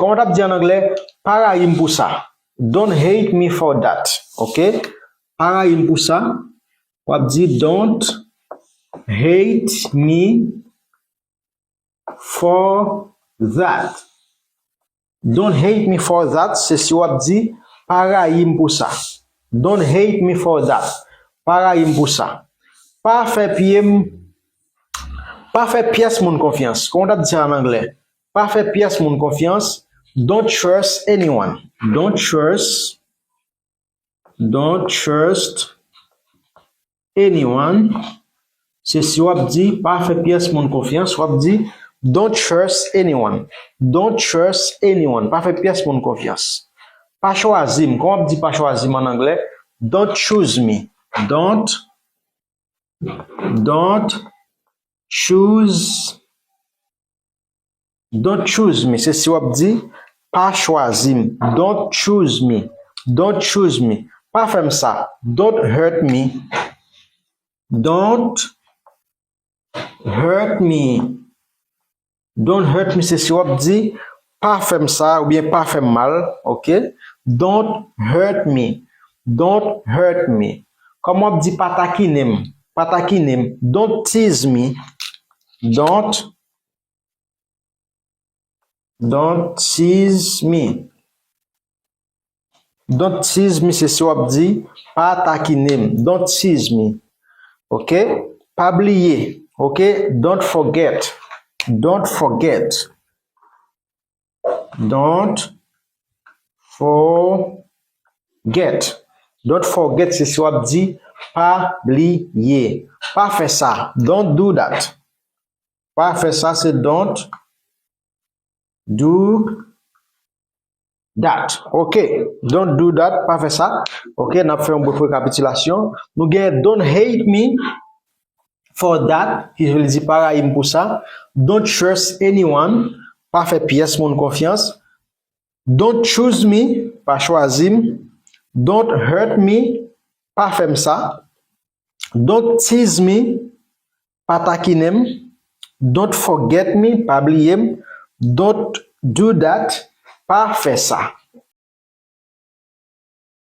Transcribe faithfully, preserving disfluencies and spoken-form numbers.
Kòman w t ap di an anglè? Pa rayi m pou sa. Don't hate me for that. Ok? Pa rayi m pou sa. W ap di, don't hate me for that. Don't hate me for that, se si w ap di, pa rayi m pou sa. Don't hate me for that. Pa rayi m pou sa. Pa fè pye m, pa fè pyès moun konfyans. Kòman w t ap di sa an anglè? Pa fè pyès moun konfyans. Don't trust anyone. Don't trust Don't trust anyone. Se si w ap di, pa fè pyès moun konfyans, w ap di, don't trust anyone. Don't trust anyone. Pa fè pyès moun konfyans. Pa chwazi m. Kòman w ap di pa chwazi m an anglè? Don't choose me. Don't, don't choose Don't choose me. Se si w ap di, pa chwazi m. Don't choose me. Don't choose me. Pa fè m sa. Don't hurt me. Don't hurt me. Don't hurt me. Se si w ap di, pa fè m sa oubyen pa fè m mal. Ok? Don't hurt me. Don't hurt me. Kòman w ap di pa takinen m? Pa takinen m. Don't tease me. Don't Don't tease me. Don't tease me, se si w ap di, pa takinen m. Don't tease me. Ok? Pa bliye. Ok? Don't forget. Don't forget. Don't forget. Don't forget, se si w ap di, pa bliye. Pa fè sa. Don't do that. Pa fè sa, se don't do that. Ok. Don't do that, pa fè sa. Ok, n ap fè yon bout rekapitilasyon. Nou gen don't hate me for that, ki vle di pa rayi m pou sa. Don't trust anyone, pa fè pyès moun konfyans. Don't choose me, pa chwazi m. Don't hurt me, pa fè m sa. Don't tease me, pa takinen m. Don't forget me, pa bliye m. Don't do that, pa fè sa.